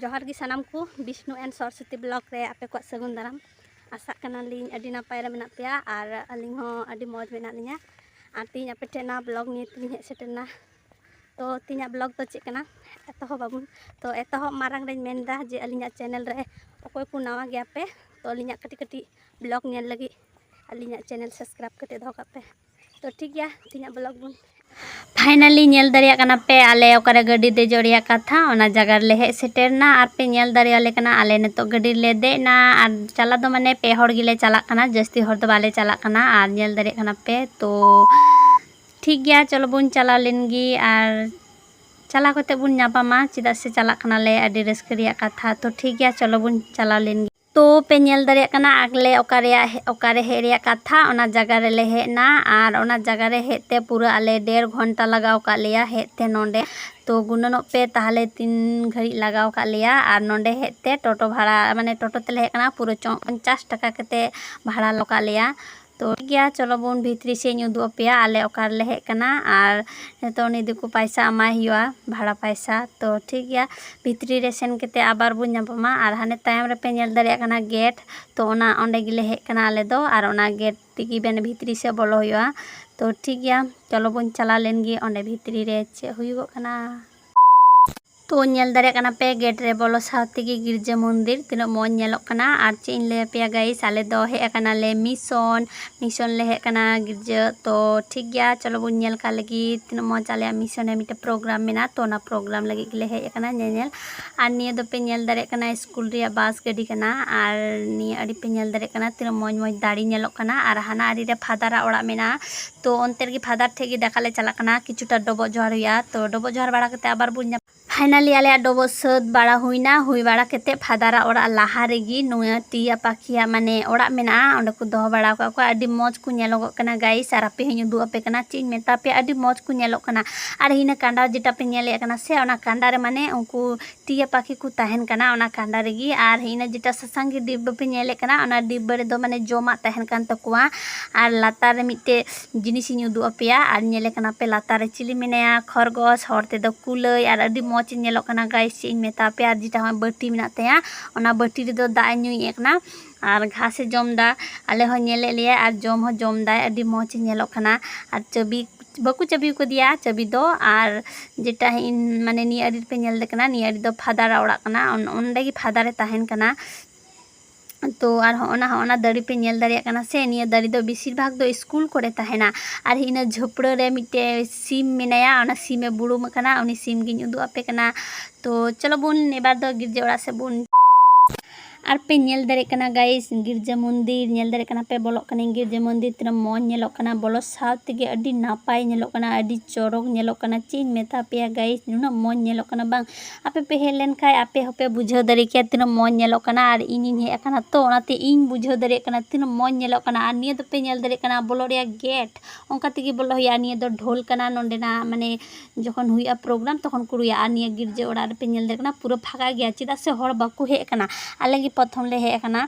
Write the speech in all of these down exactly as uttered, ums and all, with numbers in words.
ᱡᱚᱦᱟᱨ ᱜᱮ ᱥᱟᱱᱟᱢ ᱠᱚ, ᱵᱤᱥᱱᱩ and ᱥᱚᱨᱚᱥᱚᱛᱤ ᱵᱞᱚᱜ ᱨᱮ ᱟᱯᱮ ᱠᱚᱣᱟᱜ ᱥᱟᱹᱜᱩᱱ ᱫᱟᱨᱟᱢ᱾ ᱟᱥᱟᱜ ᱠᱟᱱᱟᱞᱤᱧ ᱟᱹᱰᱤ ᱱᱟᱯᱟᱭ ᱨᱮ ᱢᱮᱱᱟᱜ ᱯᱮᱭᱟ ᱟᱨ ᱟᱹᱞᱤᱧ ᱦᱚᱸ ᱟᱹᱰᱤ ᱢᱚᱡᱽ ᱢᱮᱱᱟᱜ ᱞᱤᱧᱟ᱾ ᱟᱨ ᱛᱮᱦᱮᱧ ᱟᱯᱮ ᱴᱷᱮᱱ ᱱᱟᱣᱟ ᱵᱞᱚᱜ ᱱᱤᱭᱮ ᱛᱮᱞᱤᱧ ᱦᱮᱡ ᱥᱮᱴᱮᱨ ᱮᱱᱟ᱾ ᱛᱚ ᱛᱮᱦᱮᱧᱟᱜ ᱵᱞᱚᱜ ᱫᱚ ᱪᱮᱫ ᱠᱟᱱᱟ, ᱮᱛᱚᱦᱚᱵ ᱟᱵᱚᱱ᱾ ᱛᱚ ᱮᱛᱚᱦᱚᱵ ᱢᱟᱲᱟᱝ ᱨᱮᱧ ᱢᱮᱱᱫᱟ ᱡᱮ ᱟᱹᱞᱤᱧᱟᱜ ᱪᱮᱱᱮᱞ ᱨᱮ ᱚᱠᱚᱭ ᱠᱚ ᱱᱟᱣᱟ ᱜᱮᱭᱟ ᱯᱮ, ᱛᱚ ᱟᱹᱞᱤᱧᱟᱜ ᱠᱟᱹᱴᱤᱡ ᱠᱟᱹᱴᱤᱡ ᱵᱞᱚᱜ ᱧᱮᱞ ᱞᱟᱹᱜᱤᱫ ᱟᱹᱞᱤᱧᱟᱜ ᱪᱮᱱᱮᱞ ᱥᱟᱵᱥᱠᱨᱟᱭᱤᱵ ᱠᱟᱛᱮ ᱫᱚᱦᱚ ᱠᱟᱜ ᱯᱮ᱾ ᱛᱚ ᱴᱷᱤᱠ ᱜᱮᱭᱟ, ᱛᱮᱦᱮᱧᱟᱜ ᱵᱞᱚᱜ ᱵᱚᱱ ᱯᱷᱟᱭᱱᱟᱞᱤ ᱧᱮᱞ ᱫᱟᱲᱮᱭᱟᱜ ᱠᱟᱱᱟ ᱯᱮ ᱟᱞᱮ ᱚᱠᱟᱨᱮ ᱜᱟᱹᱰᱤ ᱫᱮᱡᱚᱜ ᱨᱮᱭᱟᱜ ᱠᱟᱛᱷᱟ, ᱚᱱᱟ ᱡᱟᱭᱜᱟ ᱨᱮᱞᱮ ᱦᱮᱡ ᱥᱮᱴᱮᱨ ᱮᱱᱟ᱾ ᱟᱨ ᱯᱮ ᱧᱮᱞ ᱫᱟᱲᱮᱭᱟᱞᱮ ᱠᱟᱱᱟ, ᱟᱞᱮ ᱱᱤᱛᱚᱜ ᱜᱟᱹᱰᱤ ᱨᱮᱞᱮ ᱫᱮᱡ ᱮᱱᱟ᱾ ᱟᱨ ᱪᱟᱞᱟᱜ ᱫᱚ ᱢᱟᱱᱮ ᱯᱮ ᱦᱚᱲ ᱜᱮᱞᱮ ᱪᱟᱞᱟᱜ ᱠᱟᱱᱟ, ᱡᱟᱹᱥᱛᱤ ᱦᱚᱲ ᱫᱚ ᱵᱟᱞᱮ ᱪᱟᱞᱟᱜ ᱠᱟᱱᱟ᱾ ᱟᱨ ᱧᱮᱞ ᱫᱟᱲᱮᱭᱟᱜ ᱠᱟᱱᱟ ᱯᱮ, ᱛᱚ ᱴᱷᱤᱠ ᱜᱮᱭᱟ, ᱪᱚᱞᱚ ᱵᱚᱱ ᱪᱟᱞᱟᱣ ᱞᱮᱱ ᱜᱮ᱾ ᱟᱨ ᱪᱟᱞᱟᱣ ᱠᱟᱛᱮ ᱵᱚᱱ ᱧᱟᱯᱟᱢᱟ, ᱪᱮᱫᱟᱜ ᱥᱮ ᱪᱟᱞᱟᱜ ᱠᱟᱱᱟᱞᱮ, ᱟᱹᱰᱤ ᱨᱟᱹᱥᱠᱟᱹ ᱨᱮᱭᱟᱜ ᱠᱟᱛᱷᱟ᱾ ᱛᱚ ᱴᱷᱤᱠ ᱜᱮᱭᱟ, ᱪᱚᱞᱚ ᱵᱚᱱ ᱪᱟᱞᱟᱣ ᱞᱮᱱ ᱜᱮ᱾ ᱛᱚ ᱯᱮ ᱧᱮᱞ ᱫᱟᱲᱮᱭᱟᱜ ᱠᱟᱱᱟ ᱟᱞᱮ ᱚᱠᱟ ᱨᱮᱭᱟᱜ ᱦᱮ-, ᱚᱠᱟᱨᱮ ᱦᱮᱡ ᱨᱮᱭᱟᱜ ᱠᱟᱛᱷᱟ, ᱚᱱᱟ ᱡᱟᱭᱜᱟ ᱨᱮᱞᱮ ᱦᱮᱡ ᱮᱱᱟ᱾ ᱟᱨ ᱚᱱᱟ ᱡᱟᱭᱜᱟ ᱨᱮ ᱦᱮᱡ ᱛᱮ ᱯᱩᱨᱟᱹ ᱟᱞᱮ ᱰᱮᱲ ᱜᱷᱚᱱᱴᱟ ᱞᱟᱜᱟᱣ ᱠᱟᱜ ᱞᱮᱭᱟ ᱦᱮᱡ ᱛᱮ ᱱᱚᱰᱮ᱾ ᱛᱚ ᱜᱩᱱᱟᱹᱱᱚᱜ ᱯᱮ ᱛᱟᱦᱚᱞᱮ ᱛᱤᱱ ᱜᱷᱟᱹᱲᱤᱡ ᱞᱟᱜᱟᱣ ᱠᱟᱜ ᱞᱮᱭᱟ᱾ ᱟᱨ ᱱᱚᱰᱮ ᱦᱮᱡ ᱛᱮ ᱴᱳᱴᱳ ᱵᱷᱟᱲᱟ, ᱢᱟᱱᱮ ᱴᱳᱴᱳ ᱛᱮᱞᱮ ᱦᱮᱡ ᱠᱟᱱᱟ, ᱯᱩᱨᱟᱹ ᱪᱚ-, ᱯᱚᱧᱪᱟᱥ ᱴᱟᱠᱟ ᱠᱟᱛᱮ ᱵᱷᱟᱲᱟ ᱞᱟᱜᱟᱣ ᱠᱟᱜ ᱞᱮᱭᱟ᱾ ᱛᱚ ᱴᱷᱤᱠ ᱜᱮᱭᱟ, ᱪᱚᱞᱚ ᱵᱚᱱ ᱵᱷᱤᱛᱨᱤ ᱥᱮᱫ ᱤᱧ ᱩᱫᱩᱜ ᱟᱯᱮᱭᱟ ᱟᱞᱮ ᱚᱠᱟ ᱨᱮᱞᱮ ᱦᱮᱡ ᱠᱟᱱᱟ᱾ ᱟᱨ ᱱᱤᱛᱚᱜ ᱩᱱᱤ ᱫᱤᱠᱩ ᱯᱟᱭᱥᱟ ᱮᱢᱟᱭ ᱦᱩᱭᱩᱜᱼᱟ, ᱵᱷᱟᱲᱟ ᱯᱟᱭᱥᱟ᱾ ᱛᱚ ᱴᱷᱤᱠ ᱜᱮᱭᱟ, ᱵᱷᱤᱛᱨᱤ ᱨᱮ ᱥᱮᱱ ᱠᱟᱛᱮ ᱟᱵᱟᱨ ᱵᱚᱱ ᱧᱟᱯᱟᱢᱟ᱾ ᱟᱨ ᱦᱟᱱᱮ ᱛᱟᱭᱚᱢ ᱨᱮᱯᱮ ᱧᱮᱞ ᱫᱟᱲᱮᱭᱟᱜ ᱠᱟᱱᱟ ᱜᱮᱴ, ᱛᱚ ᱚᱱᱟ, ᱚᱸᱰᱮ ᱜᱮᱞᱮ ᱦᱮᱡ ᱠᱟᱱᱟ ᱟᱞᱮ ᱫᱚ᱾ ᱟᱨ ᱚᱱᱟ ᱜᱮᱴ ᱛᱮᱜᱮ ᱵᱮᱱ ᱵᱷᱤᱛᱨᱤ ᱥᱮᱫ ᱵᱚᱞᱚ ᱦᱩᱭᱩᱜᱼᱟ᱾ ᱛᱚ ᱴᱷᱤᱠ ᱜᱮᱭᱟ, ᱪᱚᱞᱚ ᱵᱚᱱ ᱪᱟᱞᱟᱣ ᱞᱮᱱ ᱜᱮ ᱚᱸᱰᱮ ᱵᱷᱤᱛᱨᱤ ᱨᱮ ᱪᱮᱫ ᱦᱩᱭᱩᱜᱚᱜ ᱠᱟᱱᱟ᱾ ᱛᱚ ᱧᱮᱞ ᱫᱟᱲᱮᱭᱟᱜ ᱠᱟᱱᱟ ᱯᱮ, ᱜᱮᱴ ᱨᱮ ᱵᱚᱞᱚ ᱥᱟᱶ ᱛᱮᱜᱮ ᱜᱤᱨᱡᱟᱹ ᱢᱚᱱᱫᱤᱨ ᱛᱤᱱᱟᱹᱜ ᱢᱚᱡᱽ ᱧᱮᱞᱚᱜ ᱠᱟᱱᱟ᱾ ᱟᱨ ᱪᱮᱫ ᱤᱧ ᱞᱟᱹᱭ ᱟᱯᱮᱭᱟ ᱜᱟᱭᱤᱥ, ᱟᱞᱮ ᱫᱚ ᱦᱮᱡ ᱟᱠᱟᱱᱟᱞᱮ ᱢᱤᱥᱚᱱ, ᱢᱤᱥᱚᱱ ᱞᱮ ᱦᱮᱡ ᱟᱠᱟᱱᱟ ᱜᱤᱨᱡᱟᱹ᱾ ᱛᱚ ᱴᱷᱤᱠ ᱜᱮᱭᱟ, ᱪᱚᱞᱚ ᱵᱚᱱ ᱧᱮᱞ ᱠᱟᱜ ᱞᱮᱜᱮ ᱛᱤᱱᱟᱹᱜ ᱢᱚᱡᱽ ᱟᱞᱮᱭᱟᱜ ᱢᱤᱥᱚᱱ ᱨᱮ ᱢᱤᱫᱴᱮᱱ ᱯᱨᱳᱜᱨᱟᱢ ᱢᱮᱱᱟᱜᱼᱟ᱾ ᱛᱚ ᱚᱱᱟ ᱯᱨᱳᱜᱨᱟᱢ ᱞᱟᱹᱜᱤᱫ ᱜᱮᱞᱮ ᱦᱮᱡ ᱟᱠᱟᱱᱟ ᱧᱮᱧᱮᱞ᱾ ᱟᱨ ᱱᱤᱭᱟᱹ ᱫᱚᱯᱮ ᱧᱮᱞ ᱫᱟᱲᱮᱭᱟᱜ ᱠᱟᱱᱟ ᱥᱠᱩᱞ ᱨᱮᱭᱟᱜ ᱵᱟᱥ ᱜᱟᱹᱰᱤ ᱠᱟᱱᱟ᱾ ᱟᱨ ᱱᱤᱭᱟᱹ ᱟᱹᱰᱤ ᱯᱮ ᱧᱮᱞ ᱫᱟᱲᱮᱭᱟᱜ ᱠᱟᱱᱟ ᱛᱤᱱᱟᱹᱜ ᱢᱚᱡᱽ ᱢᱚᱡᱽ ᱫᱟᱨᱮ ᱧᱮᱞᱚᱜ ᱠᱟᱱᱟ᱾ ᱟᱨ ᱦᱟᱱᱟ ᱟᱲᱮ ᱨᱮ ᱯᱷᱟᱫᱟᱨᱟᱜ ᱚᱲᱟᱜ ᱢᱮᱱᱟᱜᱼᱟ᱾ ᱛᱚ ᱚᱱᱛᱮ ᱨᱮᱜᱮ ᱯᱷᱟᱫᱟᱨ ᱴᱷᱮᱡ ᱜᱮ ᱫᱮᱠᱷᱟ ᱞᱮ ᱪᱟᱞᱟᱜ ᱠᱟᱱᱟ, ᱠᱤᱪᱷᱩᱴᱟ ᱰᱚᱵᱚᱜ ᱡᱚᱦᱟᱨ ᱦᱩᱭᱩᱜᱼᱟ᱾ ᱛᱚ ᱰᱚᱵᱚᱜ ᱡᱚᱦᱟᱨ ᱵᱟᱲᱟ ᱠᱟᱛᱮ ᱟᱵᱟᱨ ᱵᱚᱱ ᱧᱟᱯᱟᱢ᱾ ᱯᱷᱟᱭᱱᱟᱞᱤ ᱟᱞᱮᱭᱟᱜ ᱰᱚᱵᱚᱜ ᱥᱟᱹᱛ ᱵᱟᱲᱟ ᱦᱩᱭᱱᱟ᱾ ᱦᱩᱭ ᱵᱟᱲᱟ ᱠᱟᱛᱮ ᱯᱷᱟᱫᱟᱨᱟᱜ ᱚᱲᱟᱜ ᱞᱟᱦᱟ ᱨᱮᱜᱮ ᱱᱚᱣᱟ ᱴᱤᱭᱟ ᱯᱟᱠᱷᱤᱭᱟᱜ ᱢᱟᱱᱮ ᱚᱲᱟᱜ ᱢᱮᱱᱟᱜᱼᱟ, ᱚᱸᱰᱮ ᱠᱚ ᱫᱚᱦᱚ ᱵᱟᱲᱟ ᱟᱠᱟᱫ ᱠᱚᱣᱟ᱾ ᱟᱹᱰᱤ ᱢᱚᱡᱽ ᱠᱚ ᱧᱮᱞᱚᱜᱚᱜ ᱠᱟᱱᱟ ᱜᱟᱭᱤᱥ, ᱟᱨ ᱟᱯᱮ ᱦᱚᱸᱧ ᱩᱫᱩᱜ ᱟᱯᱮ ᱠᱟᱱᱟ᱾ ᱪᱮᱫ ᱤᱧ ᱢᱮᱛᱟ ᱯᱮᱭᱟ, ᱟᱹᱰᱤ ᱢᱚᱡᱽ ᱠᱚ ᱧᱮᱞᱚᱜ ᱠᱟᱱᱟ᱾ ᱟᱨ ᱦᱤᱱᱟᱹ ᱠᱟᱸᱰᱟ ᱡᱮᱴᱟ ᱯᱮ ᱧᱮᱞᱮᱫ ᱠᱟᱱᱟ ᱥᱮ, ᱚᱱᱟ ᱠᱟᱸᱰᱟ ᱨᱮ ᱢᱟᱱᱮ ᱩᱱᱠᱩ ᱴᱤᱭᱟ ᱯᱟᱠᱷᱤ ᱠᱚ ᱛᱟᱦᱮᱱ ᱠᱟᱱᱟ ᱚᱱᱟ ᱠᱟᱸᱰᱟ ᱨᱮᱜᱮ᱾ ᱟᱨ ᱦᱤᱱᱟᱹ ᱡᱮᱴᱟ ᱥᱟᱥᱟᱝ ᱜᱮ ᱰᱤᱵᱟᱹ ᱯᱮ ᱧᱮᱞᱮᱫ ᱠᱟᱱᱟ, ᱚᱱᱟ ᱰᱤᱵᱟᱹ ᱨᱮᱫᱚ ᱢᱟᱱᱮ ᱡᱚᱢᱟᱜ ᱛᱟᱦᱮᱱ ᱠᱟᱱ ᱛᱟᱠᱚᱣᱟ᱾ ᱟᱨ ᱞᱟᱛᱟᱨ ᱨᱮ ᱢᱤᱫᱴᱮᱡ ᱡᱤᱱᱤᱥ ᱤᱧ ᱩᱫᱩᱜ ᱟᱯᱮᱭᱟ᱾ ᱟᱨ ᱧᱮᱞᱮ ᱠᱟᱱᱟ ᱯᱮ ᱞᱟᱛᱟᱨ ᱨᱮ ᱪᱤᱞᱤ ᱢᱮᱱᱟᱭᱟ, ᱠᱷᱚᱨᱜᱚᱥ, ᱦᱚᱲ ᱛᱮᱫᱚ ᱠᱩᱞᱟᱹᱭ᱾ ᱟᱨ ᱟᱹᱰᱤ ᱢᱚᱡᱽ ᱤᱧ ᱧᱮᱞᱚᱜ ᱠᱟᱱᱟ ᱜᱟᱭᱤᱥ, ᱪᱮᱫ ᱤᱧ ᱢᱮᱛᱟ ᱯᱮᱭᱟ, ᱟᱨ ᱡᱮᱴᱟ ᱦᱚᱸᱜᱼᱚᱭ ᱵᱟᱹᱴᱤ ᱢᱮᱱᱟᱜ ᱛᱟᱭᱟ, ᱚᱱᱟ ᱵᱟᱹᱴᱤ ᱨᱮᱫᱚ ᱫᱟᱜ ᱮ ᱧᱩᱭᱮᱫ ᱠᱟᱱᱟ ᱟᱨ ᱜᱷᱟᱥ ᱮ ᱡᱚᱢ ᱮᱫᱟ᱾ ᱟᱞᱮ ᱦᱚᱸ ᱧᱮᱞᱮᱫ ᱞᱮᱭᱟᱭ ᱟᱨ ᱡᱚᱢ ᱦᱚᱸ ᱡᱚᱢ ᱫᱟᱭ, ᱟᱹᱰᱤ ᱢᱚᱡᱽ ᱮ ᱧᱮᱞᱚᱜ ᱠᱟᱱᱟ᱾ ᱟᱨ ᱪᱟᱹᱵᱤ ᱵᱟᱠᱚ ᱪᱟᱹᱵᱤ ᱟᱠᱟᱫᱮᱭᱟ ᱪᱟᱹᱵᱤ ᱫᱚ᱾ ᱟᱨ ᱡᱮᱴᱟ ᱤᱧ ᱢᱟᱱᱮ ᱱᱤᱭᱟᱹ ᱟᱹᱰᱤ ᱯᱮ ᱧᱮᱞ ᱫᱮ ᱠᱟᱱᱟ, ᱱᱤᱭᱟᱹ ᱟᱹᱰᱤ ᱫᱚ ᱯᱷᱟᱫᱟᱨᱟᱜ ᱚᱲᱟᱜ ᱠᱟᱱᱟ, ᱚᱱ- ᱚᱸᱰᱮ ᱜᱮ ᱯᱷᱟᱫᱟᱨᱮ ᱛᱟᱦᱮᱱ ᱠᱟᱱᱟ᱾ ᱛᱚ ᱟᱨ ᱦᱚᱸᱜᱼᱚ ᱱᱟ ᱦᱚᱸᱜᱼᱚ ᱱᱟ ᱫᱟᱨᱮ ᱯᱮ ᱧᱮᱞ ᱫᱟᱲᱮᱭᱟᱜ ᱠᱟᱱᱟ ᱥᱮ, ᱱᱤᱭᱟᱹ ᱫᱟᱨᱮ ᱫᱚ ᱵᱮᱥᱤᱨ ᱵᱷᱟᱜᱽ ᱫᱚ ᱥᱠᱩᱞ ᱠᱚᱨᱮ ᱛᱟᱦᱮᱱᱟ᱾ ᱟᱨ ᱤᱱᱟᱹ ᱡᱷᱟᱹᱯᱲᱟᱹ ᱨᱮ ᱢᱤᱫᱴᱮᱡ ᱥᱤᱢ ᱢᱮᱱᱟᱭᱟ, ᱚᱱᱟ ᱥᱤᱢᱮ ᱵᱩᱨᱩᱢ ᱟᱠᱟᱱᱟ, ᱩᱱᱤ ᱥᱤᱢ ᱜᱤᱧ ᱩᱫᱩᱜ ᱟᱯᱮ ᱠᱟᱱᱟ᱾ ᱛᱚ ᱪᱚᱞᱚ ᱵᱚᱱ ᱮᱵᱟᱨ ᱫᱚ ᱜᱤᱨᱡᱟᱹ ᱚᱲᱟᱜ ᱥᱮᱫ ᱵᱚᱱ ᱟᱨ ᱯᱮ ᱧᱮᱞ ᱫᱟᱲᱮᱭᱟᱜ ᱠᱟᱱᱟ ᱜᱟᱭᱤᱥ, ᱜᱤᱨᱡᱟᱹ ᱢᱚᱱᱫᱤᱨ ᱧᱮᱞ ᱫᱟᱲᱮᱭᱟᱜ ᱠᱟᱱᱟ ᱯᱮ, ᱵᱚᱞᱚᱜ ᱠᱟᱹᱱᱟᱹᱧ ᱜᱤᱨᱡᱟᱹ ᱢᱚᱱᱫᱤᱨ, ᱛᱤᱱᱟᱹᱜ ᱢᱚᱡᱽ ᱧᱮᱞᱚᱜ ᱠᱟᱱᱟ᱾ ᱵᱚᱞᱚ ᱥᱟᱶ ᱛᱮᱜᱮ ᱟᱹᱰᱤ ᱱᱟᱯᱟᱭ ᱧᱮᱞᱚᱜ ᱠᱟᱱᱟ, ᱟᱹᱰᱤ ᱪᱚᱨᱚᱠ ᱧᱮᱞᱚᱜ ᱠᱟᱱᱟ᱾ ᱪᱮᱫ ᱤᱧ ᱢᱮᱛᱟ ᱯᱮᱭᱟ ᱜᱟᱭᱤᱥ, ᱱᱩᱱᱟᱹᱜ ᱢᱚᱡᱽ ᱧᱮᱞᱚᱜ ᱠᱟᱱᱟ ᱵᱟᱝ᱾ ᱟᱯᱮ ᱯᱮ ᱦᱮᱡ ᱞᱮᱱᱠᱷᱟᱱ ᱟᱯᱮ ᱦᱚᱸᱯᱮ ᱵᱩᱡᱷᱟᱹᱣ ᱫᱟᱲᱮ ᱠᱮᱭᱟ ᱛᱤᱱᱟᱹᱜ ᱢᱚᱡᱽ ᱧᱮᱞᱚᱜ ᱠᱟᱱᱟ᱾ ᱟᱨ ᱤᱧᱤᱧ ᱦᱮᱡ ᱟᱠᱟᱱᱟ ᱛᱚ, ᱚᱱᱟᱛᱮ ᱤᱧ ᱵᱩᱡᱷᱟᱹᱣ ᱫᱟᱲᱮᱭᱟᱜ ᱠᱟᱱᱟ ᱛᱤᱱᱟᱹᱜ ᱢᱚᱡᱽ ᱧᱮᱞᱚᱜ ᱠᱟᱱᱟ᱾ ᱟᱨ ᱱᱤᱭᱟᱹ ᱫᱚᱯᱮ ᱧᱮᱞ ᱫᱟᱲᱮᱭᱟᱜ ᱠᱟᱱᱟ ᱵᱚᱞᱚᱜ ᱨᱮᱭᱟᱜ ᱜᱮᱴ, ᱚᱱᱠᱟ ᱛᱮᱜᱮ ᱵᱚᱞᱚ ᱦᱩᱭᱩᱜᱼᱟ᱾ ᱱᱤᱭᱟᱹ ᱫᱚ ᱰᱷᱳᱞ ᱠᱟᱱᱟ, ᱱᱚᱸᱰᱮᱱᱟᱜ ᱢᱟᱱᱮ ᱡᱚᱠᱷᱚᱱ ᱦᱩᱭᱩᱜᱼᱟ ᱯᱨᱳᱜᱨᱟᱢ ᱛᱚᱠᱷᱚᱱ ᱠᱚ ᱨᱩᱭᱟ᱾ ᱟᱨ ᱱᱤᱭᱟᱹ ᱜᱤᱨᱡᱟᱹ ᱚᱲᱟᱜ ᱨᱮᱯᱮ ᱧᱮᱞ ᱫᱟᱲᱮᱭᱟᱜ ᱠᱟᱱᱟ ᱯᱩᱨᱟᱹ ᱯᱷᱟᱸᱠᱟ ᱜᱮᱭᱟ, ᱪᱮᱫᱟᱜ ᱥᱮ ᱦᱚᱲ ᱵᱟᱠᱚ ᱦᱮᱡ ᱟᱠᱟᱱᱟ᱾ ᱟᱞᱮ ᱜᱮ ᱯᱨᱚᱛᱷᱚᱢ ᱞᱮ ᱦᱮᱡ ᱟᱠᱟᱱᱟ᱾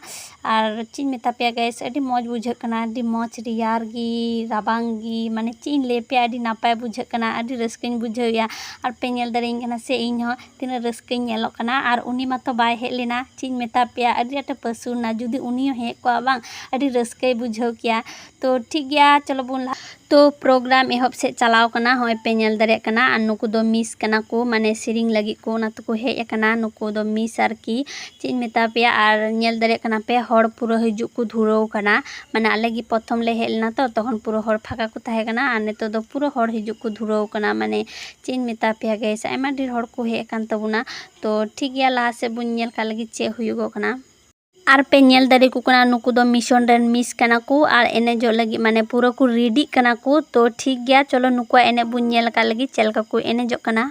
ᱟᱨ ᱪᱮᱫ ᱤᱧ ᱢᱮᱛᱟ ᱯᱮᱭᱟ ᱜᱟᱭᱤᱥ, ᱟᱹᱰᱤ ᱢᱚᱡᱽ ᱵᱩᱡᱷᱟᱹᱜ ᱠᱟᱱᱟ, ᱟᱹᱰᱤ ᱢᱚᱡᱽ ᱨᱮᱭᱟᱲ ᱜᱮ, ᱨᱟᱵᱟᱝ ᱜᱮ, ᱢᱟᱱᱮ ᱪᱮᱫ ᱤᱧ ᱞᱟᱹᱭ ᱯᱮᱭᱟ, ᱟᱹᱰᱤ ᱱᱟᱯᱟᱭ ᱵᱩᱡᱷᱟᱹᱜ ᱠᱟᱱᱟ, ᱟᱹᱰᱤ ᱨᱟᱹᱥᱠᱟᱹᱧ ᱵᱩᱡᱷᱟᱹᱣᱮᱫᱼᱟ᱾ ᱟᱨ ᱯᱮ ᱧᱮᱞ ᱫᱟᱲᱮᱭᱟᱹᱧ ᱠᱟᱱᱟ ᱥᱮ ᱤᱧ ᱦᱚᱸ ᱛᱤᱱᱟᱹᱜ ᱨᱟᱹᱥᱠᱟᱹᱧ ᱧᱮᱞᱚᱜ ᱠᱟᱱᱟ᱾ ᱟᱨ ᱩᱱᱤ ᱢᱟᱛᱚ ᱵᱟᱭ ᱦᱮᱡ ᱞᱮᱱᱟ, ᱪᱮᱫ ᱤᱧ ᱢᱮᱛᱟ ᱯᱮᱭᱟ, ᱟᱹᱰᱤ ᱟᱸᱴᱮ ᱯᱟᱹᱥᱩᱨ ᱮᱱᱟ᱾ ᱡᱩᱫᱤ ᱩᱱᱤ ᱦᱚᱸ ᱦᱮᱡ ᱠᱚᱜᱼᱟ ᱵᱟᱝ, ᱟᱹᱰᱤ ᱨᱟᱹᱥᱠᱟᱹᱭ ᱵᱩᱡᱷᱟᱹᱣ ᱠᱮᱭᱟ᱾ ᱛᱚ ᱴᱷᱤᱠ ᱜᱮᱭᱟ, ᱪᱚᱞᱚ ᱵᱚᱱ ᱞᱟᱦᱟ᱾ ᱛᱚ ᱯᱨᱳᱜᱨᱟᱢ ᱮᱦᱚᱵ ᱥᱮᱫ ᱪᱟᱞᱟᱣ ᱠᱟᱱᱟ, ᱦᱚᱸᱜᱼᱚᱭ ᱯᱮ ᱧᱮᱞ ᱫᱟᱲᱮᱭᱟᱜ ᱠᱟᱱᱟ᱾ ᱟᱨ ᱱᱩᱠᱩ ᱫᱚ ᱢᱤᱥ ᱠᱟᱱᱟ ᱠᱚ, ᱢᱟᱱᱮ ᱥᱮᱨᱮᱧ ᱞᱟᱹᱜᱤᱫ ᱠᱚ, ᱚᱱᱟ ᱛᱮᱠᱚ ᱦᱮᱡ ᱟᱠᱟᱱᱟ᱾ ᱱᱩᱠᱩ ᱫᱚ ᱢᱤᱥ ᱟᱨᱠᱤ, ᱪᱮᱫ ᱤᱧ ᱢᱮᱛᱟ ᱯᱮᱭᱟ᱾ ᱟᱨ ᱧᱮᱞ ᱫᱟᱲᱮᱭᱟᱜ ᱠᱟᱱᱟ ᱯᱮ ᱦᱚᱲ ᱯᱩᱨᱟᱹ ᱦᱤᱡᱩᱜ ᱠᱚ ᱫᱷᱩᱨᱟᱹᱣ ᱠᱟᱱᱟ᱾ ᱢᱟᱱᱮ ᱟᱞᱮ ᱜᱮ ᱯᱨᱚᱛᱷᱚᱢ ᱞᱮ ᱦᱮᱡ ᱞᱮᱱᱟ ᱛᱚ, ᱛᱚᱠᱷᱚᱱ ᱯᱩᱨᱟᱹ ᱦᱚᱲ ᱯᱷᱟᱸᱠᱟ ᱠᱚ ᱛᱟᱦᱮᱸ ᱠᱟᱱᱟ᱾ ᱟᱨ ᱱᱤᱛᱚᱜ ᱫᱚ ᱯᱩᱨᱟᱹ ᱦᱚᱲ ᱦᱤᱡᱩᱜ ᱠᱚ ᱫᱷᱩᱨᱟᱹᱣ ᱠᱟᱱᱟ᱾ ᱢᱟᱱᱮ ᱪᱮᱫ ᱤᱧ ᱢᱮᱛᱟ ᱯᱮᱭᱟ ᱜᱟᱭᱤᱥ, ᱟᱭᱢᱟ ᱰᱷᱮᱨ ᱦᱚᱲ ᱠᱚ ᱦᱮᱡ ᱟᱠᱟᱱ ᱛᱟᱵᱚᱱᱟ᱾ ᱛᱚ ᱴᱷᱤᱠ ᱜᱮᱭᱟ, ᱞᱟᱦᱟ ᱥᱮᱫ ᱵᱚᱱ ᱧᱮᱞ ᱠᱟᱜ ᱞᱟᱹᱜᱤᱫ ᱪᱮᱫ ᱦᱩᱭᱩᱜᱚᱜ ᱠᱟᱱᱟ᱾ ᱟᱨ ᱯᱮ ᱧᱮᱞ ᱫᱟᱲᱮ ᱠᱚ ᱠᱟᱱᱟ, ᱱᱩᱠᱩ ᱫᱚ ᱢᱤᱥᱚᱱ ᱨᱮᱱ ᱢᱤᱥ ᱠᱟᱱᱟ ᱠᱚ ᱟᱨ ᱮᱱᱮᱡᱚᱜ ᱞᱟᱹᱜᱤᱫ ᱢᱟᱱᱮ ᱯᱩᱨᱟᱹ ᱠᱚ ᱨᱮᱰᱤᱜ ᱠᱟᱱᱟ ᱠᱚ᱾ ᱛᱚ ᱴᱷᱤᱠ ᱜᱮᱭᱟ, ᱪᱚᱞᱚ ᱱᱩᱠᱩᱣᱟᱜ ᱮᱱᱮᱡ ᱵᱚᱱ ᱧᱮᱞ ᱟᱠᱟᱫ ᱞᱟᱹᱜᱤᱫ ᱪᱮᱫ ᱞᱮᱠᱟ ᱠᱚ ᱮᱱᱮᱡᱚᱜ ᱠᱟᱱᱟ᱾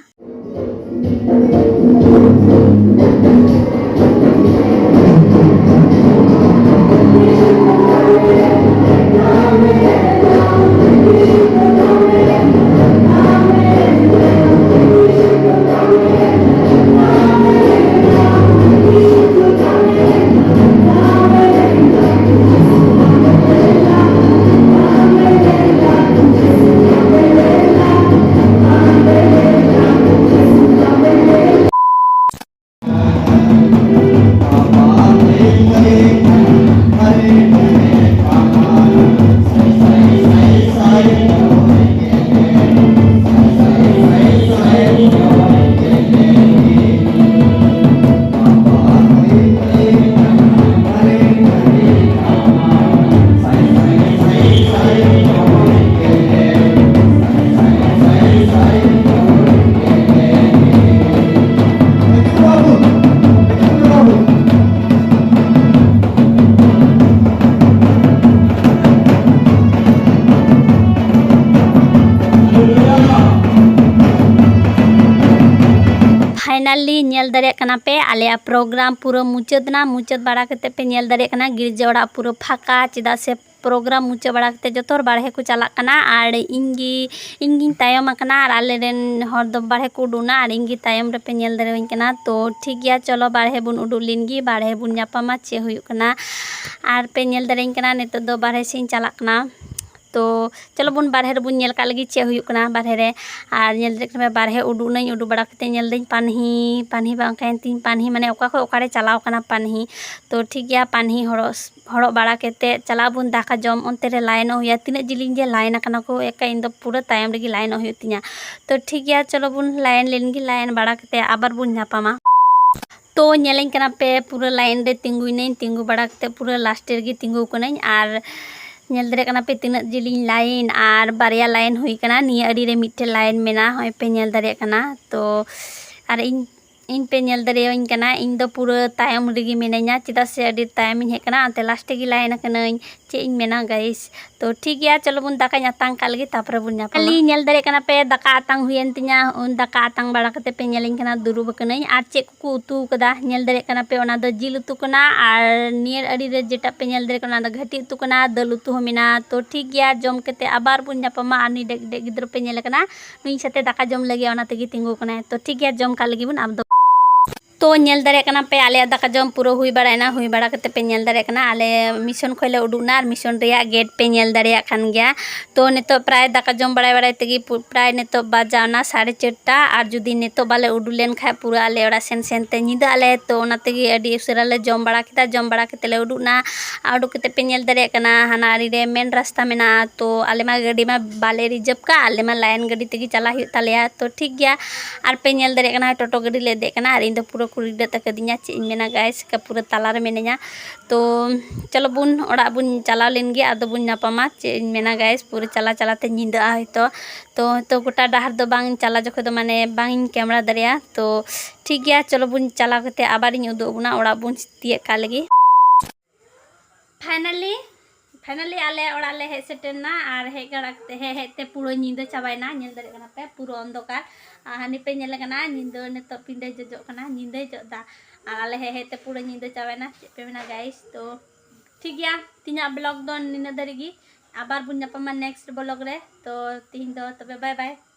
ᱯᱷᱟᱭᱱᱟᱞᱤ ᱧᱮᱞ ᱫᱟᱲᱮᱭᱟᱜ ᱠᱟᱱᱟ ᱯᱮ, ᱟᱞᱮᱭᱟᱜ ᱯᱨᱳᱜᱨᱟᱢ ᱯᱩᱨᱟᱹ ᱢᱩᱪᱟᱹᱫ ᱮᱱᱟ᱾ ᱢᱩᱪᱟᱹᱫ ᱵᱟᱲᱟ ᱠᱟᱛᱮ ᱯᱮ ᱧᱮᱞ ᱫᱟᱲᱮᱭᱟᱜ ᱠᱟᱱᱟ ᱜᱤᱨᱡᱟᱹ ᱚᱲᱟᱜ ᱯᱩᱨᱟᱹ ᱯᱷᱟᱸᱠᱟ, ᱪᱮᱫᱟᱜ ᱥᱮ ᱯᱨᱳᱜᱨᱟᱢ ᱢᱩᱪᱟᱹᱫ ᱵᱟᱲᱟ ᱠᱟᱛᱮ ᱡᱚᱛᱚ ᱦᱚᱲ ᱵᱟᱨᱦᱮ ᱠᱚ ᱪᱟᱞᱟᱜ ᱠᱟᱱᱟ᱾ ᱟᱨ ᱤᱧ ᱜᱮ ᱤᱧ ᱜᱤᱧ ᱛᱟᱭᱚᱢ ᱟᱠᱟᱱᱟ ᱟᱨ ᱟᱞᱮ ᱨᱮᱱ ᱦᱚᱲ ᱫᱚ ᱵᱟᱨᱦᱮ ᱠᱚ ᱩᱰᱩᱠ ᱮᱱᱟ ᱟᱨ ᱤᱧ ᱜᱮ ᱛᱟᱭᱚᱢ ᱨᱮᱯᱮ ᱧᱮᱞ ᱫᱟᱲᱮᱭᱟᱹᱧ ᱠᱟᱱᱟ᱾ ᱛᱚ ᱴᱷᱤᱠ ᱜᱮᱭᱟ, ᱪᱚᱞᱚ ᱵᱟᱨᱦᱮ ᱵᱚᱱ ᱩᱰᱩᱠ ᱞᱮᱱ ᱜᱮ, ᱵᱟᱨᱦᱮ ᱵᱚᱱ ᱧᱟᱯᱟᱢᱟ ᱪᱮᱫ ᱦᱩᱭᱩᱜ ᱠᱟᱱᱟ᱾ ᱟᱨ ᱯᱮ ᱧᱮᱞ ᱫᱟᱲᱮᱭᱟᱹᱧ ᱠᱟᱱᱟ ᱱᱤᱛᱚᱜ ᱫᱚ ᱵᱟᱨᱦᱮ ᱥᱮᱫ ᱤᱧ ᱪᱟᱞᱟᱜ ᱠᱟᱱᱟ᱾ ᱛᱚ ᱪᱚᱞᱚ ᱵᱚᱱ ᱵᱟᱨᱦᱮ ᱨᱮᱵᱚᱱ ᱧᱮᱞ ᱠᱟᱜ ᱞᱮᱜᱮ ᱪᱮᱫ ᱦᱩᱭᱩᱜ ᱠᱟᱱᱟ ᱵᱟᱨᱦᱮ ᱨᱮ᱾ ᱟᱨ ᱧᱮᱞ ᱫᱟᱲᱮᱭᱟᱜ ᱠᱟᱱᱟ ᱯᱮ, ᱵᱟᱨᱦᱮ ᱩᱰᱩᱠ ᱱᱟᱹᱧ, ᱩᱰᱩᱠ ᱵᱟᱲᱟ ᱠᱟᱛᱮ ᱧᱮᱞ ᱫᱟᱹᱧ ᱯᱟᱱᱦᱤ, ᱯᱟᱱᱦᱤ ᱵᱟᱝ ᱠᱟᱱ ᱛᱤᱧ, ᱯᱟᱱᱦᱤ ᱢᱟᱱᱮ ᱚᱠᱟ ᱠᱷᱚᱱ ᱚᱠᱟᱨᱮ ᱪᱟᱞᱟᱣ ᱠᱟᱱᱟ ᱯᱟᱱᱦᱤ᱾ ᱛᱚ ᱴᱷᱤᱠ ᱜᱮᱭᱟ, ᱯᱟᱱᱦᱤ ᱦᱚᱨᱚᱜ ᱦᱚᱨᱚᱜ ᱵᱟᱲᱟ ᱠᱟᱛᱮ ᱪᱟᱞᱟᱜ ᱟᱵᱚᱱ ᱫᱟᱠᱟ ᱡᱚᱢ᱾ ᱚᱱᱛᱮ ᱨᱮ ᱞᱟᱭᱤᱱᱚᱜ ᱦᱩᱭᱩᱜᱼᱟ, ᱛᱤᱱᱟᱹᱜ ᱡᱤᱞᱤᱧ ᱡᱮ ᱞᱟᱭᱤᱱ ᱟᱠᱟᱱᱟ ᱠᱚ, ᱮᱠᱟ ᱤᱧ ᱫᱚ ᱯᱩᱨᱟᱹ ᱛᱟᱭᱚᱢ ᱨᱮᱜᱮ ᱞᱟᱭᱤᱱᱚᱜ ᱦᱩᱭᱩᱜ ᱛᱤᱧᱟ᱾ ᱛᱚ ᱴᱷᱤᱠ ᱜᱮᱭᱟ, ᱪᱚᱞᱚ ᱵᱚᱱ ᱞᱟᱭᱤᱱ ᱞᱮᱱ ᱜᱮ, ᱞᱟᱭᱤᱱ ᱵᱟᱲᱟ ᱠᱟᱛᱮ ᱟᱵᱟᱨ ᱵᱚᱱ ᱧᱟᱯᱟᱢᱟ᱾ ᱛᱚ ᱧᱮᱞᱟᱹᱧ ᱠᱟᱱᱟ ᱯᱮ, ᱯᱩᱨᱟᱹ ᱞᱟᱭᱤᱱ ᱨᱮ ᱛᱤᱸᱜᱩᱭᱱᱟᱹᱧ, ᱛᱤᱸᱜᱩ ᱵᱟᱲᱟ ᱠᱟᱛᱮ ᱯᱩᱨᱟᱹ ᱞᱟᱥᱴ ᱨᱮᱜᱮ ᱛᱤᱸᱜᱩ ᱠᱟᱹᱱᱟᱹᱧ᱾ ᱟᱨ ᱧᱮᱞ ᱫᱟᱲᱮᱭᱟᱜ ᱠᱟᱱᱟ ᱯᱮ ᱛᱤᱱᱟᱹᱜ ᱡᱤᱞᱤᱧ ᱞᱟᱭᱤᱱ, ᱟᱨ ᱵᱟᱨᱭᱟ ᱞᱟᱭᱤᱱ ᱦᱩᱭ ᱠᱟᱱᱟ᱾ ᱱᱤᱭᱟᱹ ᱟᱲᱮ ᱨᱮ ᱢᱤᱫᱴᱮᱱ ᱞᱟᱭᱤᱱ ᱢᱮᱱᱟᱜᱼᱟ, ᱦᱚᱸᱜᱼᱚᱭ ᱯᱮ ᱧᱮᱞ ᱫᱟᱲᱮᱭᱟᱜ ᱠᱟᱱᱟ᱾ ᱛᱚ ᱟᱨ ᱤᱧ ᱤᱧ ᱯᱮ ᱧᱮᱞ ᱫᱟᱲᱮᱭᱟᱹᱧ ᱠᱟᱱᱟ, ᱤᱧ ᱫᱚ ᱯᱩᱨᱟᱹ ᱛᱟᱭᱚᱢ ᱨᱮᱜᱮ ᱢᱤᱱᱟᱹᱧᱟ, ᱪᱮᱫᱟᱜ ᱥᱮ ᱟᱹᱰᱤ ᱛᱟᱭᱚᱢᱤᱧ ᱦᱮᱡ ᱠᱟᱱᱟ, ᱚᱱᱟᱛᱮ ᱞᱟᱥᱴ ᱨᱮᱜᱮ ᱞᱟᱭᱤᱱ ᱟᱠᱟᱱᱟᱹᱧ᱾ ᱪᱮᱫ ᱤᱧ ᱢᱮᱱᱟ ᱜᱟᱭᱤᱥ᱾ ᱛᱚ ᱴᱷᱤᱠ ᱜᱮᱭᱟ, ᱪᱚᱞᱚ ᱵᱚᱱ ᱫᱟᱠᱟᱧ ᱟᱛᱟᱝ ᱠᱟᱜ ᱞᱮᱜᱮ, ᱛᱟᱨᱯᱚᱨᱮ ᱵᱚᱱ ᱧᱟᱯᱟᱢᱟ᱾ ᱠᱷᱟᱹᱞᱤ ᱧᱮᱞ ᱫᱟᱲᱮᱭᱟᱜ ᱠᱟᱱᱟ ᱯᱮ, ᱫᱟᱠᱟ ᱟᱛᱟᱝ ᱦᱩᱭᱮᱱ ᱛᱤᱧᱟ᱾ ᱩᱱ ᱫᱟᱠᱟ ᱟᱛᱟᱝ ᱵᱟᱲᱟ ᱠᱟᱛᱮ ᱯᱮ ᱧᱮᱞᱤᱧ ᱠᱟᱱᱟ, ᱫᱩᱲᱩᱵ ᱟᱠᱟᱱᱟᱹᱧ᱾ ᱟᱨ ᱪᱮᱫ ᱠᱚ ᱩᱛᱩ ᱠᱟᱫᱟ ᱧᱮᱞ ᱫᱟᱲᱮᱭᱟᱜ ᱠᱟᱱᱟ ᱯᱮ, ᱚᱱᱟ ᱫᱚ ᱡᱤᱞ ᱩᱛᱩ ᱠᱟᱱᱟ᱾ ᱟᱨ ᱱᱤᱭᱟᱹ ᱟᱲᱮ ᱨᱮ ᱡᱮᱴᱟ ᱯᱮ ᱧᱮᱞ ᱫᱟᱲᱮᱭᱟᱜ ᱠᱟᱱᱟ, ᱚᱱᱟ ᱫᱚ ᱜᱷᱟᱹᱴᱤ ᱩᱛᱩ ᱠᱟᱱᱟ, ᱫᱟᱹᱞ ᱩᱛᱩ ᱦᱚᱸ ᱢᱮᱱᱟᱜᱼᱟ᱾ ᱛᱚ ᱴᱷᱤᱠ ᱜᱮᱭᱟ, ᱡᱚᱢ ᱠᱟᱛᱮ ᱟᱵᱟᱨ ᱵᱚᱱ ᱧᱟᱯᱟᱢᱟ᱾ ᱟᱨ ᱱᱩᱭ ᱰᱮᱜ ᱰᱮᱜ ᱜᱤᱫᱽᱨᱟᱹ ᱯᱮ ᱧᱮᱞᱮ ᱠᱟᱱᱟ, ᱱᱩᱭ ᱥᱟᱛᱮ ᱫᱟᱠᱟ ᱡᱚᱢ ᱞᱟᱹᱜᱤᱫ ᱚᱱᱟ ᱛᱮᱜᱮ ᱛᱤᱸᱜᱩ ᱠᱟᱱᱟᱭ᱾ ᱛᱚ ᱴᱷᱤᱠ ᱜᱮᱭᱟ, ᱡᱚᱢ ᱠᱟᱜ ᱞᱟᱹᱜᱤᱫ ᱵᱚᱱ ᱟᱵᱚ ᱫᱚ᱾ ᱛᱚ ᱧᱮᱞ ᱫᱟᱲᱮᱭᱟᱜ ᱠᱟᱱᱟ ᱯᱮ, ᱟᱞᱮᱭᱟᱜ ᱫᱟᱠᱟ ᱡᱚᱢ ᱯᱩᱨᱟᱹ ᱦᱩᱭ ᱵᱟᱲᱟᱭᱮᱱᱟ᱾ ᱦᱩᱭ ᱵᱟᱲᱟ ᱠᱟᱛᱮ ᱯᱮ ᱧᱮᱞ ᱫᱟᱲᱮᱭᱟᱜ ᱠᱟᱱᱟ, ᱟᱞᱮ ᱢᱤᱥᱚᱱ ᱠᱷᱚᱱ ᱞᱮ ᱩᱰᱩᱠ ᱮᱱᱟ ᱟᱨ ᱢᱤᱥᱚᱱ ᱨᱮᱭᱟᱜ ᱜᱮᱴ ᱯᱮ ᱧᱮᱞ ᱫᱟᱲᱮᱭᱟᱜ ᱠᱟᱱ ᱜᱮᱭᱟ᱾ ᱛᱚ ᱱᱤᱛᱚᱜ ᱯᱨᱟᱭ ᱫᱟᱠᱟ ᱡᱚᱢ ᱵᱟᱲᱟᱭ ᱵᱟᱲᱟᱭ ᱛᱮᱜᱮ ᱯᱩ-, ᱯᱨᱟᱭ ᱱᱤᱛᱚᱜ ᱵᱟᱡᱟᱣ ᱮᱱᱟ ᱥᱟᱲᱮ ᱪᱟᱨᱴᱟ᱾ ᱟᱨ ᱡᱩᱫᱤ ᱱᱤᱛᱚᱜ ᱵᱟᱞᱮ ᱩᱰᱩᱠ ᱞᱮᱱ ᱠᱷᱟᱡ ᱯᱩᱨᱟᱹ ᱟᱞᱮ ᱚᱲᱟᱜ ᱥᱮᱱ ᱥᱮᱱ ᱛᱮ ᱧᱤᱫᱟᱹᱜ ᱟᱞᱮ᱾ ᱛᱚ ᱚᱱᱟ ᱛᱮᱜᱮ ᱟᱹᱰᱤ ᱩᱥᱟᱹᱨᱟ ᱞᱮ ᱡᱚᱢ ᱵᱟᱲᱟ ᱠᱮᱫᱟ᱾ ᱡᱚᱢ ᱵᱟᱲᱟ ᱠᱟᱛᱮ ᱞᱮ ᱩᱰᱩᱠ ᱮᱱᱟ᱾ ᱟᱨ ᱩᱰᱩᱠ ᱠᱟᱛᱮ ᱯᱮ ᱧᱮᱞ ᱫᱟᱲᱮᱭᱟᱜ ᱠᱟᱱᱟ, ᱦᱟᱱᱟ ᱟᱲᱮ ᱨᱮ ᱢᱮᱱ ᱨᱟᱥᱛᱟ ᱢᱮᱱᱟᱜᱼᱟ᱾ ᱛᱚ ᱟᱞᱮ ᱢᱟ ᱜᱟᱹᱰᱤ ᱢᱟ ᱵᱟᱞᱮ ᱨᱤᱡᱟᱹᱵᱷ ᱠᱟᱜ, ᱟᱞᱮ ᱢᱟ ᱞᱟᱭᱤᱱ ᱜᱟᱹᱰᱤ ᱛᱮᱜᱮ ᱪᱟᱞᱟᱜ ᱦᱩᱭᱩᱜ ᱛᱟᱞᱮᱭᱟ᱾ ᱛᱚ ᱴᱷᱤᱠ ᱜᱮᱭᱟ, ᱟᱨ ᱯᱮ ᱧᱮᱞ ᱫᱟᱲᱮᱭᱟᱜ ᱠᱟᱱᱟ ᱴᱳᱴᱳ ᱜᱟᱹᱰᱤ ᱞᱮ ᱫᱮᱡ ᱠᱟᱱᱟ ᱟᱨ ᱤᱧ ᱫᱚ ᱯᱩᱨᱟᱹ ᱠᱩᱲᱤ ᱜᱤᱫᱽᱨᱟᱹ ᱛᱟᱠᱚ ᱫᱤᱧᱟ, ᱪᱮᱫ ᱤᱧ ᱢᱮᱱᱟ ᱜᱟᱭᱤᱥ, ᱯᱩᱨᱟᱹ ᱛᱟᱞᱟ ᱨᱮ ᱢᱤᱱᱟᱹᱧᱟ᱾ ᱛᱚ ᱪᱚᱞᱚ ᱵᱚᱱ ᱚᱲᱟᱜ ᱵᱚᱱ ᱪᱟᱞᱟᱣ ᱞᱮᱱ ᱜᱮ, ᱟᱫᱚ ᱵᱚᱱ ᱧᱟᱯᱟᱢᱟ᱾ ᱪᱮᱫ ᱤᱧ ᱢᱮᱱᱟ ᱜᱟᱭᱤᱥ, ᱯᱩᱨᱟᱹ ᱪᱟᱞᱟᱣ ᱪᱟᱞᱟᱣ ᱛᱮ ᱧᱤᱫᱟᱹᱜᱼᱟ ᱦᱚᱭᱛᱳ᱾ ᱛᱚ ᱦᱚᱭᱛᱳ ᱜᱚᱴᱟ ᱰᱟᱦᱟᱨ ᱫᱚ ᱵᱟᱝ ᱪᱟᱞᱟᱣ ᱡᱚᱠᱷᱚᱱ ᱫᱚ ᱢᱟᱱᱮ ᱵᱟᱝ ᱤᱧ ᱠᱮᱢᱮᱨᱟ ᱫᱟᱲᱮᱭᱟᱜᱼᱟ᱾ ᱛᱚ ᱴᱷᱤᱠ ᱜᱮᱭᱟ, ᱪᱚᱞᱚ ᱵᱚᱱ ᱪᱟᱞᱟᱣ ᱠᱟᱛᱮ ᱟᱵᱟᱨ ᱤᱧ ᱩᱫᱩᱜ ᱟᱵᱚᱱᱟ, ᱚᱲᱟᱜ ᱵᱚᱱ ᱛᱤᱭᱟᱹᱜ ᱠᱟᱜ ᱞᱮᱜᱮ᱾ ᱯᱷᱟᱭᱱᱟᱞᱤ Finally ᱟᱞᱮ ᱚᱲᱟᱜ ᱞᱮ ᱦᱮᱡ ᱥᱮᱴᱮᱨ ᱱᱟ, ᱟᱨ ᱦᱮᱡ ᱠᱟᱲᱟ ᱠᱟᱛᱮ, ᱦᱮᱡ ᱦᱮᱡ ᱛᱮ ᱯᱩᱨᱟᱹ ᱧᱤᱫᱟᱹ ᱪᱟᱵᱟᱭᱮᱱᱟ᱾ ᱧᱮᱞ ᱫᱟᱲᱮᱭᱟᱜ ᱠᱟᱱᱟ ᱯᱮ, ᱯᱩᱨᱟᱹ ᱚᱱᱫᱚᱠᱟᱨ᱾ ᱟᱨ ᱦᱟᱱᱤ ᱯᱮ ᱧᱮᱞᱮ ᱠᱟᱱᱟ, ᱧᱤᱫᱟᱹ ᱱᱤᱛᱚᱜ ᱯᱤᱸᱰᱟᱹ ᱡᱚᱡᱚᱜ ᱠᱟᱱᱟ, ᱧᱤᱫᱟᱹᱭ ᱡᱚᱜ ᱫᱟ᱾ ᱟᱨ ᱟᱞᱮ ᱦᱮᱡ ᱦᱮᱡ ᱛᱮ ᱯᱩᱨᱟᱹ ᱧᱤᱫᱟᱹ ᱪᱟᱵᱟᱭᱮᱱᱟ, ᱪᱮᱫ ᱯᱮ ᱢᱮᱱᱟ guys? ᱛᱚ ᱴᱷᱤᱠ ᱜᱮᱭᱟ, ᱛᱮᱦᱮᱧᱟᱜ vlog ᱫᱚ ᱱᱤᱱᱟᱹᱜ ᱫᱷᱟᱹᱨᱤᱡ ᱜᱮ᱾ ᱟᱵᱟᱨ ᱵᱚᱱ ᱧᱟᱯᱟᱢᱟ next vlog ᱨᱮ᱾ ᱛᱚ ᱛᱮᱦᱮᱧ ᱫᱚ ᱛᱚᱵᱮ bye bye᱾